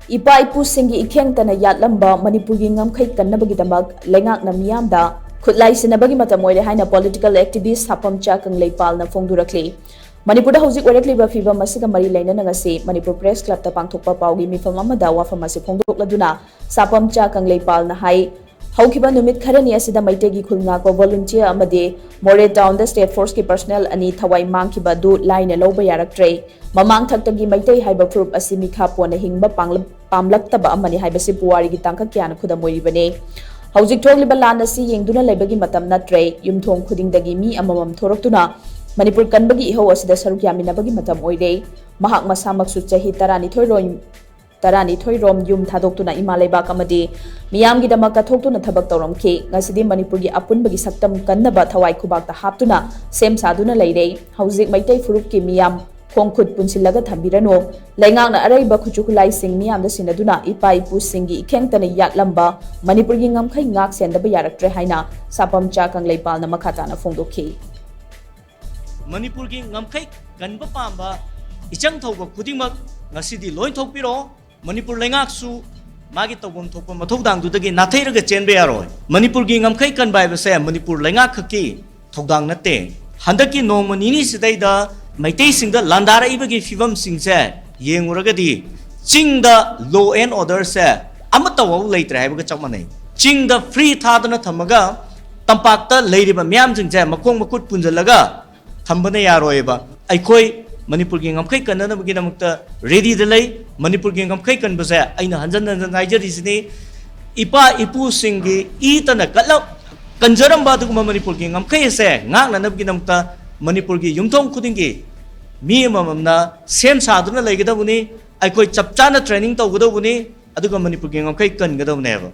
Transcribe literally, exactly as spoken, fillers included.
ꯏꯄꯥ ꯏꯄꯨꯁꯤꯡꯒꯤ ꯏꯈꯦꯡꯇꯅ ꯌꯥꯠꯂꯝꯕ ꯃꯅꯤꯄꯨꯔꯒꯤ ꯉꯝꯈꯩ ꯀꯟꯅꯕꯒꯤꯗꯃꯛ ꯂꯩꯉꯥꯛꯅ ꯃꯤꯌꯥꯝꯗ ꯈꯨꯠꯂꯥꯏ ꯁꯤꯟꯅꯕꯒꯤ ꯃꯇꯝ ꯑꯣꯏꯔꯦ ꯍꯥꯏꯅ political activist ꯁꯥꯄꯝꯆꯥ ꯀꯪꯂꯩꯄꯥꯜꯅ ꯐꯣꯡꯗꯣꯔꯛꯂꯤ꯫ ꯃꯅꯤꯄꯨꯔꯗ ꯍꯧꯖꯤꯛ ꯑꯣꯏꯔꯛꯂꯤꯕ ꯐꯤꯕꯝ ꯑꯁꯤꯒ ꯃꯔꯤ ꯂꯩꯅꯅ ꯉꯁꯤ ꯃꯅꯤꯄꯨꯔ Press Clubꯇ ꯄꯥꯡꯊꯣꯛꯄ ꯄꯥꯎꯒꯤ ꯃꯤꯐꯝ ꯑꯃꯗ ꯋꯥꯐꯝ ꯑꯁꯤ ꯐꯣꯡꯗꯣꯛꯂꯗꯨꯅ ꯁꯥꯄꯝꯆꯥ ꯀꯪꯂꯩꯄꯥꯜꯅ ꯍꯥꯏ, ꯍꯧꯈꯤꯕ ꯅꯨꯃꯤꯠ ꯈꯔꯅꯤ ꯑꯁꯤꯗ ꯃꯩꯇꯩꯒꯤ ꯈꯨꯜ ꯉꯥꯛꯄ volunteer ꯑꯃꯗꯤ ꯃꯣꯔꯦ townꯗ state forceꯀꯤ personnel ꯑꯅꯤ ꯊꯋꯥꯏ ꯃꯥꯡꯈꯤꯕ ꯑꯗꯨ ꯂꯥꯏꯅ ꯂꯧꯕ ꯌꯥꯔꯛꯇ꯭ꯔꯦ꯫ ꯃꯃꯥꯡ ꯊꯛꯇꯒꯤ ꯃꯩꯇꯩ ꯍꯥꯏꯕ ꯐꯨꯔꯨꯞ ꯑꯁꯤ ꯃꯤꯈꯥ ꯄꯣꯟꯅ ꯍꯤꯡꯕ ꯄꯥꯡꯂ-, ꯄꯥꯝꯂꯛꯇꯕ ꯑꯃꯅꯤ ꯍꯥꯏꯕꯁꯤ ꯄꯨꯋꯥꯔꯤꯒꯤ ꯇꯥꯡꯀꯛ ꯀꯌꯥꯅ ꯈꯨꯗꯝ ꯑꯣꯏꯔꯤꯕꯅꯤ꯫ ꯍꯧꯖꯤꯛ ꯊꯣꯛꯂꯤꯕ ꯂꯥꯟ ꯑꯁꯤ ꯌꯦꯡꯗꯨꯅ ꯂꯩꯕꯒꯤ ꯃꯇꯝ ꯅꯠꯇ꯭ꯔꯦ꯫ ꯌꯨꯝꯊꯣꯡ ꯈꯨꯗꯤꯡꯗꯒꯤ ꯃꯤ ꯑꯃꯃꯝ ꯊꯣꯔꯛꯇꯨꯅ ꯃꯅꯤꯄꯨꯔ ꯀꯟꯕꯒꯤ ꯏꯍꯧ ꯑꯁꯤꯗ ꯁꯔꯨꯛ ꯌꯥꯃꯤꯟꯅꯕꯒꯤ ꯃꯇꯝ ꯑꯣꯏꯔꯦ꯫ ꯃꯍꯥꯛ ꯃꯁꯥꯃꯛꯁꯨ ꯆꯍꯤ ꯇꯔꯥꯅꯤꯊꯣꯏ ꯔꯣꯝ, ꯇꯔꯥꯅꯤꯊꯣꯏ ꯔꯣꯝ ꯌꯨꯝ ꯊꯥꯗꯣꯛꯇꯨꯅ ꯏꯃꯥ ꯂꯩꯕꯥꯛ ꯑꯃꯗꯤ ꯃꯤꯌꯥꯝꯒꯤꯗꯃꯛ ꯀꯠꯊꯣꯛꯇꯨꯅ ꯊꯕꯛ ꯇꯧꯔꯝꯈꯤ꯫ ꯉꯁꯤꯗꯤ ꯃꯅꯤꯄꯨꯔꯒꯤ ꯑꯄꯨꯟꯕꯒꯤ ꯁꯛꯇꯝ ꯀꯟꯅꯕ ꯊꯋꯥꯏ ꯈꯨꯕꯥꯛꯇ ꯍꯥꯞꯇꯨꯅ ꯁꯦꯝ ꯁꯥꯗꯨꯅ ꯂꯩꯔꯦ꯫ ꯍꯧꯖꯤꯛ ꯃꯩꯇꯩ ꯐꯨꯔꯨꯞꯀꯤ ꯃꯤꯌꯥꯝ ꯈꯣꯡ ꯈꯨꯠ ꯄꯨꯟꯁꯤꯜꯂꯒ ꯊꯝꯕꯤꯔꯅꯨ꯫ ꯂꯩꯉꯥꯛꯅ ꯑꯔꯩꯕ ꯈꯨꯠꯁꯨ ꯈꯨꯠꯂꯥꯏꯁꯤꯡ ꯃꯤꯌꯥꯝꯗ ꯁꯤꯟꯅꯗꯨꯅ ꯏꯄꯥ ꯏꯄꯨꯁꯤꯡꯒꯤ ꯏꯈꯦꯡꯇꯅ ꯌꯥꯠꯂꯝꯕ ꯃꯅꯤꯄꯨꯔꯒꯤ ꯉꯝꯈꯩ ꯉꯥꯛ ꯁꯦꯟꯗꯕ ꯌꯥꯔꯛꯇ꯭ꯔꯦ ꯍꯥꯏꯅ ꯁꯥꯄꯝꯆꯥ ꯀꯪꯂꯩꯄꯥꯜꯅ ꯃꯈꯥ ꯇꯥꯅ ꯐꯣꯡꯗꯣꯛꯈꯤ꯫ ꯃꯅꯤꯄꯨꯔꯒꯤ ꯉꯝꯈꯩ ꯀꯟꯕ ꯄꯥꯝꯕ ꯏꯆꯪ ꯊꯧꯕ ꯈꯨꯗꯤꯡꯃꯛ ꯉꯁꯤꯗꯤ ꯂꯣꯏ ꯊꯣꯛꯄꯤꯔꯛꯑꯣ꯫ ꯃꯅꯤꯄꯨꯔ ꯂꯩꯉꯥꯛꯁꯨ ꯃꯥꯒꯤ ꯇꯧꯐꯝ ꯊꯣꯛꯄ ꯃꯊꯧꯗꯥꯡꯗꯨꯗꯒꯤ ꯅꯥꯊꯩꯔꯒ ꯆꯦꯟꯕ ꯌꯥꯔꯣꯏ꯫ ꯃꯅꯤꯄꯨꯔꯒꯤ ꯉꯝꯈꯩ ꯀꯟꯕ ꯍꯥꯏꯕꯁꯦ ꯃꯅꯤꯄꯨꯔ ꯂꯩꯉꯥꯛ ꯈꯛꯀꯤ ꯊꯧꯗꯥꯡ ꯅꯠꯇꯦ꯫ ꯍꯟꯗꯛꯀꯤ ꯅꯣꯡꯃ ꯅꯤꯅꯤꯁꯤꯗꯩꯗ ꯃꯩꯇꯩꯁꯤꯡꯗ ꯂꯥꯟꯗꯥꯔꯛꯏꯕꯒꯤ ꯐꯤꯕꯝꯁꯤꯡꯁꯦ ꯌꯦꯡꯉꯨꯔꯒꯗꯤ ꯆꯤꯡꯗ law and orderꯁꯦ ꯑꯃꯠꯇ ꯐꯥꯎ ꯂꯩꯇ꯭ꯔꯦ ꯍꯥꯏꯕꯒ ꯆꯞ ꯃꯥꯟꯅꯩ꯫ ꯆꯤꯡꯗ free ꯊꯥꯗꯅ ꯊꯝꯃꯒ ꯇꯝꯄꯥꯛꯇ ꯂꯩꯔꯤꯕ ꯃꯤꯌꯥꯝꯁꯤꯡꯁꯦ ꯃꯈꯣꯡ ꯃꯈꯨꯠ ꯄꯨꯟꯁꯤꯜꯂꯒ ꯊꯝꯕꯅ ꯌꯥꯔꯣꯏꯕ꯫ ꯑꯩꯈꯣꯏ ꯃꯅꯤꯄꯨꯔꯒꯤ ꯉꯝꯈꯩ ꯀꯟꯅꯅꯕꯒꯤꯗꯃꯛꯇ readyꯗ ꯂꯩ꯫ ꯃꯅꯤꯄꯨꯔꯒꯤ ꯉꯝꯈꯩ ꯀꯟꯕꯁꯦ ꯑꯩꯅ ꯍꯟꯖꯟ ꯍꯟꯖꯟ ꯍꯥꯏꯖꯔꯤꯁꯤꯅꯤ, ꯏꯄꯥ ꯏꯄꯨꯁꯤꯡꯒꯤ ꯏꯇꯅ ꯀꯠꯂ-, ꯀꯟꯖꯔꯝꯕ ꯑꯗꯨꯒꯨꯝꯕ ꯃꯅꯤꯄꯨꯔꯒꯤ ꯉꯝꯈꯩ ꯑꯁꯦ ꯉꯥꯛꯅꯅꯕꯒꯤꯗꯃꯛꯇ ꯃꯅꯤꯄꯨꯔꯒꯤ ꯌꯨꯝꯊꯣꯡ ꯈꯨꯗꯤꯡꯒꯤ ꯃꯤ ꯑꯃꯃꯝꯅ ꯁꯦꯝ ꯁꯥꯗꯨꯅ ꯂꯩꯒꯗꯕꯅꯤ꯫ ꯑꯩꯈꯣꯏ ꯆꯞ ꯆꯥꯅ training ꯇꯧꯒꯗꯧꯕꯅꯤ, ꯑꯗꯨꯒ ꯃꯅꯤꯄꯨꯔꯒꯤ ꯉꯝꯈꯩ ꯀꯟꯒꯗꯕꯅꯦꯕ꯫